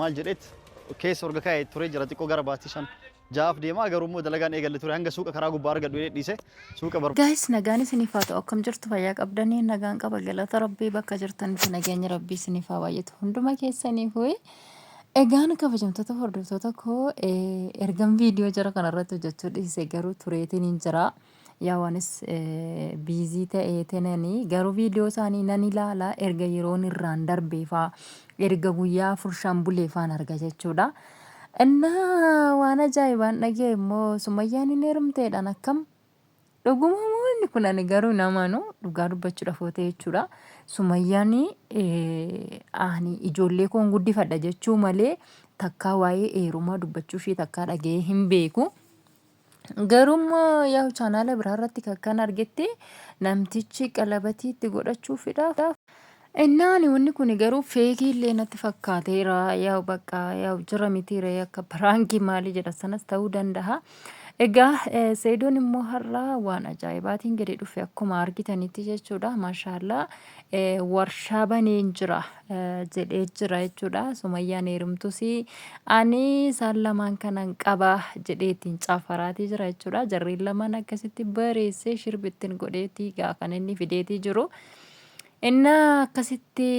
Maal jedheet keessa orga kaa'ee turee jira xiqqoo gara baatii 5 6f deema garuu immoo dalagaan eegalle ture hanga suuqa karaa gubbaa argadhu jedhee dhiise suuqa bar Guys, nagaan isiniif haa ta'u. Akkam jirtu? Fayyaa qabdanii? Nagaan qaba, galata Rabbii. Bakka jirtanitti nageenyi Rabbii isiniif haa baay'atu hunduma keessaniif. Egaan kabajamtoota hordoftoota koo, ergan viidiyoo jara kanarratti hojjechuu dhiise garuu tureetiin hin jira. Yaa waanis busy ta'ee tenanii garuu viidiyoo isaanii nan ilaala erga yeroon irraan darbeefaa, erga guyyaa 4-5 buleefaan arga jechuudha. Innaa waan ajaa'ibaan dhaga'e immoo Sumayyaan hin heerumteedhaan. Akkam, dhuguma moo inni kun? Ani garuu hin amanu dhugaa dubbachuudhaaf yoo ta'e jechuudha. Sumayyaan ani ijoollee koon guddifadha jechuu malee takkaa waa'ee heerumaa dubbachuu ishee takkaa dhaga'ee hin beeku. Garuu immoo yaa chaanaala biraa irratti kan argetti namtichi qalabatii itti godhachuufidha. Innaani wanni kun garuu fake illee natti fakkaateera. Yaa bakka yaa jira mitiire, akka prank maalii jedha sanas ta'uu danda'a. Egaa Seedoon immoo har'a waan ajaa'ibaatiin gadi dhufe akkuma argitanitti jechuudha. Maashaallaa, warshaa baneen jira jedhee jira jechuudha. Sumayyaan heerumtus ani isaan lamaan kanan qaba jedhee ittiin caafaraatii jira jechuudha. Jarreen lamaan akkasitti bareessee shirbittiin godheetii gaa kan inni fideetii jiru. Innaa akkasitti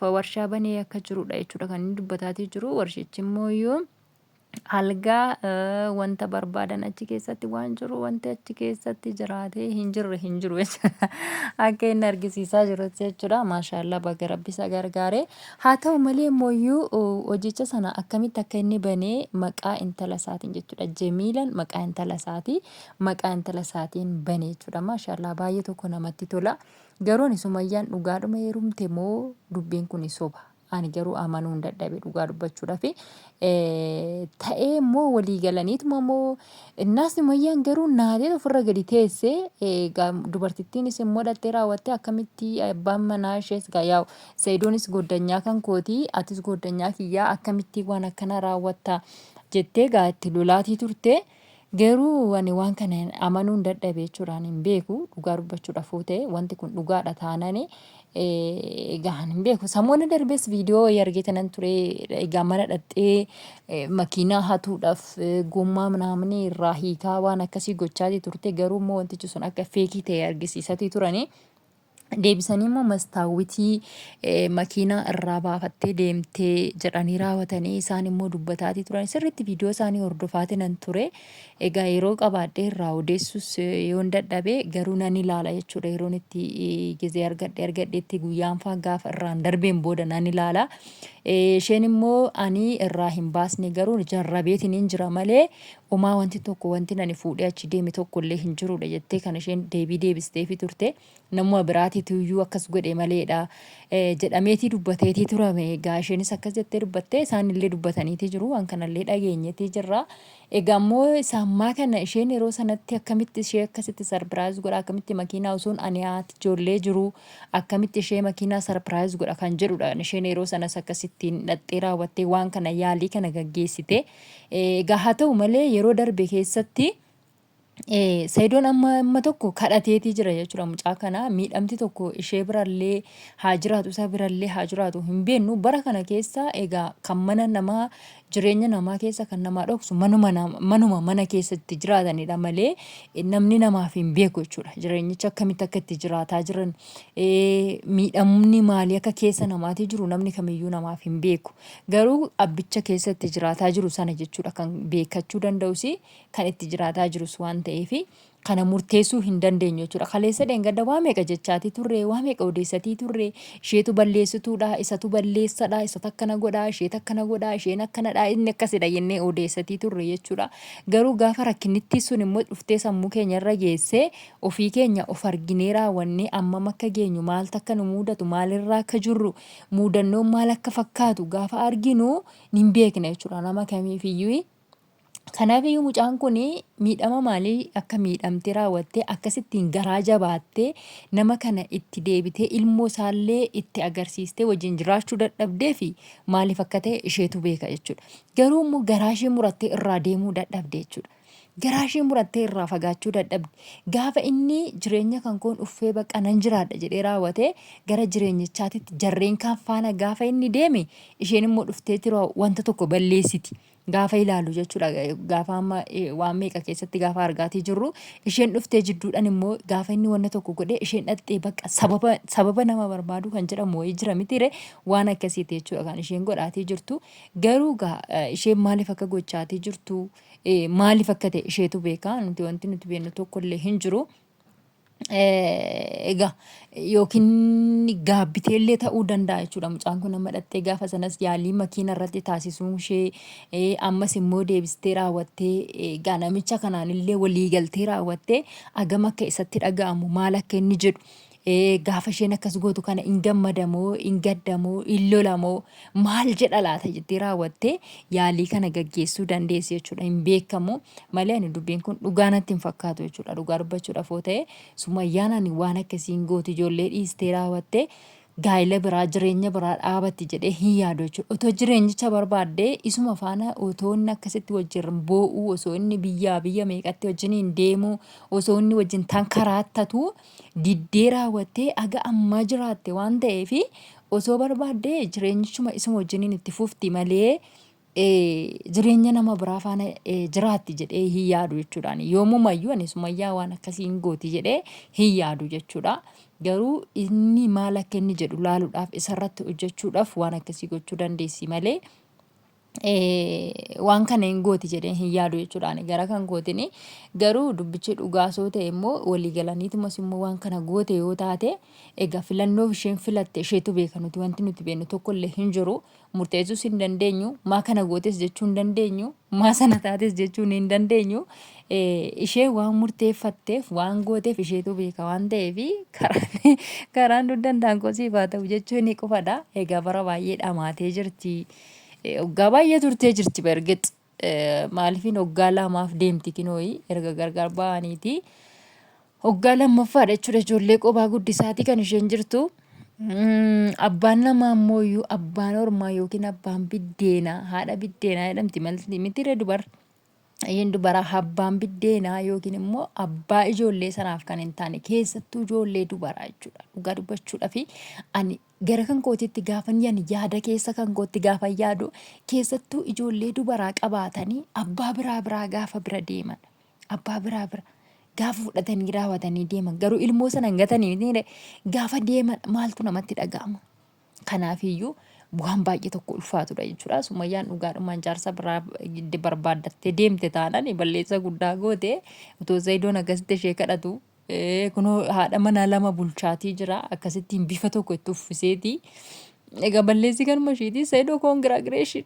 warshaa banee akka jirudha jechuudha kan inni dubbataatii jiru. Warshichi immoo iyyuu algaa, wanta barbaadan achi keessatti waan jiru, wanti achi keessatti jiraatee hin jirre hin jiru jechuudha. Akka inni argisiisaa jirutti jechuudha. Maashaallaa, baga Rabbi isa gargaare. Haa ta'u malee immoo hojicha sana akkamitti akka inni banee maqaa intala isaatiin jechuudha. Jemiilan maqaa intala isaatii, maqaa intala isaatiin bane jechuudha. Maashaallaa, baay'ee tokko namatti tola. Garuu ani Sumayyaan dhugaadhuma heerumte moo dubbiin kun soba? Ani garuu amanuu hin dadhabe dhugaa dubbachuudhaaf. Ta'ee immoo walii galaniituma moo innaas Sumayyaan garuu naatee ofirra gadi teesse. Dubartittiinis immoo dhattee raawwattee akkamitti abbaan manaa ishees gaa yaa'u Sayidoonis goddanyaa kan kooti, atis goddanyaa kiyyaa, akkamitti waan akkana raawwatta jettee gaa itti lolaatii turte. Garuu ani waan kana amanuu hin dadhabe jechuudhaan hin beeku dhugaa dubbachuudhaaf yoo ta'e, wanti kun dhugaadha taanani egaa hin beeku. Samoonni darbees viidiyoo wayii argeeta nan ture. Egaa mana dhaxxee makiinaa hatuudhaaf gommaa manaamni irraa hiikaa waan akkasii gochaatii turte. Garuu immoo wantichi sun akka fake ta'e argisiisatii turanii. Deebisanii immoo mastaawwitii makiinaa irraa baafattee deemtee jedhanii raawwatanii isaan immoo dubbataatii turan. Sirriitti viidiyoo isaanii hordofaati nan ture. Egaa yeroo qabaadhee irraa odeessus yoon dadhabe garuu nan ilaala jechuudha. Yeroon itti gizee argadheetti guyyaan faa gaafa irraan darbeen booda nan ilaala. Isheen immoo ani irraa hin baasne, garuu jarrabeetiin hin jira malee homaa wanti tokko wanti nani fuudhee achi deeme tokko illee hin jirudha jettee kan isheen deebii deebisteefi turte. Namuma biraatiitu iyyuu akkas godhe maleedha jedhameetii dubbateetii turame. Egaa isheenis akkas jettee dubbattee, isaan illee dubbataniitii jiru, waan kanallee dhageenyeetii jirra. Egaa immoo isaammaa kana isheen yeroo sanatti akkamitti ishee akkasitti surprise godha, akkamitti makiinaa osoon ani haati ijoollee jiru akkamitti ishee makiinaa surprise godha kan jedhudha. Isheen yeroo sanas akkasittiin dhaxxee raawwattee waan kana yaalii kana gaggeessite. Egaa haa ta'u malee yeroo darbe keessatti Sayidoon amma amma tokko kadhateetii jira jechuudha mucaa kana. Miidhamti tokko ishee birallee haa jiraatu, isa birallee haa jiraatu hin beeknu. Bara kana keessa egaa kan mana namaa, jireenya namaa keessa kan namaa dhoksu manuma mana keessatti jiraatanidha malee namni namaaf hin beeku jechuudha. Jireenyicha akkamitti akka itti jiraataa jiran, miidhamni maalii akka keessa namaatii jiru namni kamiyyuu namaaf hin beeku. Garuu abbicha keessatti jiraataa jiru sana jechuudha kan beekachuu danda'us, kan itti jiraataa jirus waan ta'eef kana murteessuu hin dandeenyu jechuudha. Kaleessa dheengadda waa meeqa jechaatii turre, waa meeqa odeessatii turre, isheetu balleessituudha, isatu balleessadha, isatu akkana godha, isheetu akkana godha, isheen akkanadha, inni akkasidha jennee odeessatii turre jechuudha. Garuu gaafa rakkinnitti sun immoo dhuftee sammuu keenya irra geessee ofii keenya of arginee raawwannee ammam akka geenyu, maaltu akka nu mudatu, maalirraa akka jirru, muudannoon maal akka fakkaatu gaafa arginu ni beekna jechuudha nama kamiifiyyuu. Kanaaf iyyuu mucaan kun miidhama maalii akka miidhamtee raawwattee akkasittiin garaa jabaattee nama kana itti deebitee ilmoo isaallee itti agarsiistee wajjin jiraachuu dadhabdee fi maaliif akka ta'e isheetu beeka jechuudha. Garuu immoo garaa ishee murattee irraa deemuu dadhabde jechuudha. Garaa ishee murattee irraa fagaachuu dadhabde. Gaafa inni jireenya kan koon uffee baqa nan jiraadha jedhee raawwatee gara jireenyichaatitti jarreen kaan faana gaafa inni deeme isheen immoo dhuftee tiroo wanta tokko balleessiti. Gaafa ilaalu jechuudha. Gaafa amma waan meeqa keessatti gaafa argaatii jirru isheen dhuftee jidduudhaan immoo gaafa inni wanta tokko godhe isheen dhaqxee bakka sababa sababa nama barbaadu kan jedhamu wayii jira mitiire waan akkasiiti jechuudha kan isheen godhaatii jirtu. Garuu gaa isheen maaliif akka gochaatii jirtu maaliif akka ta'e isheetu beeka. Nuti wanti nuti beeknu tokkollee hin jiru. Egaa yookiin gaabbiteellee ta'uu danda'a jechuudha. Mucaan kun amma dhattee gaafa sanas yaalii makiina irratti taasisuun ishee ammas immoo deebistee raawwattee egaa namicha kanaan illee walii galtee raawwattee agam akka isatti dhaga'amu maal akka inni jedhu gaafa isheen akkas gootu kana in gammadamoo in gaddamoo in lolamoo maal jedha laata jettee raawwattee yaalii kana gaggeessuu dandeessi jechuudha. Hin beekamu malee ani dubbiin kun dhugaa natti hin fakkaatu jechuudha. Dhugaa dubbachuudhaaf yoo ta'e Sumayyaan ani waan akkasii hin gootu ijoollee dhiistee raawwattee gaa'ila biraa jireenya biraa dhaabatti jedhee hin yaadu jechuudha. Otoo jireenyicha barbaaddee isuma faana otoo inni akkasitti wajjin boo'uu osoo inni biyyaa biyya meeqatti wajjiniin deemuu osoo inni wajjin tankaraattatu diddee raawwattee aga ammaa jiraatte waan ta'eef osoo barbaaddee jireenyichuma isuma wajjiniin itti fufti malee jireenya nama biraa faana jiraatti jedhee hin yaadu jechuudha. Ani yoomumayyuu ani Sumayyaa waan akkasii hin gooti jedhee hin yaadu jechuudha. Garuu inni maal akka inni jedhu laaluudhaaf isarratti hojjechuudhaaf waan akkasii gochuu dandeessi malee waan kana hin gooti jedhee hin yaadu jechuudha. Ani gara kan kootini garuu dubbichi dhugaa soo ta'e immoo walii galaniitumas immoo waan kana goote yoo taate egaa filannoof isheen filatte isheetu beeka nuti wanti nuti beeknu tokkollee hin jiru. Murteessuus hin dandeenyu, maa kana gootes jechuu hin dandeenyu, maa sana taates jechuu hin dandeenyu. Ishee waan murteeffatteef waan gooteef isheetu beeka waan ta'eef karaan karaan dugdan daankoo siif haa ta'u jechuun ni qofadha. Egaa bara baay'ee dhamaatee jirti. Waggaa baay'ee turtee jirti bargix. Maaliifin waggaa lamaaf deemti kinooyi erga gargar ba'aniiti. Waggaa lammaffaadha jechuudha ijoollee qophaa guddisaatii kan isheen jirtu. Abbaan namaa immoo iyyuu abbaan ormaa yookiin abbaan biddeenaa haadha biddeenaa jedhamti malti mitiiree dubar. Isheen dubaraa abbaan biddeenaa yookiin immoo abbaa ijoollee sanaaf kan hin taane keessattuu ijoollee dubaraa jechuudha. Dhugaa dubbachuudhaaf ani gara kan kootiitti gaafan yani yaada keessa kan kootti gaafan yaadu keessattuu ijoollee dubaraa qabaatanii abbaa biraa biraa gaafa bira deeman abbaa biraa bira gaafa fudhatanii raawwatanii deeman garuu ilmoo sana hin gatanii mitiiree gaafa deeman maaltu namatti dhaga'ama. Kanaafiyyuu waan baay'ee tokko ulfaatudha jechuudha. Sumayyaan dhugaadhumaan jaarsa biraa barbaaddattee deemte taanaan balleessa guddaa goote otoo Zayidoon akkasitti ishee kadhatu kunoo haadha manaa lama bulchaatii jira akkasittiin bifa tokko itti uffiseeti. Egaa balleessi kanuma isheeti Zayidoo congratulation.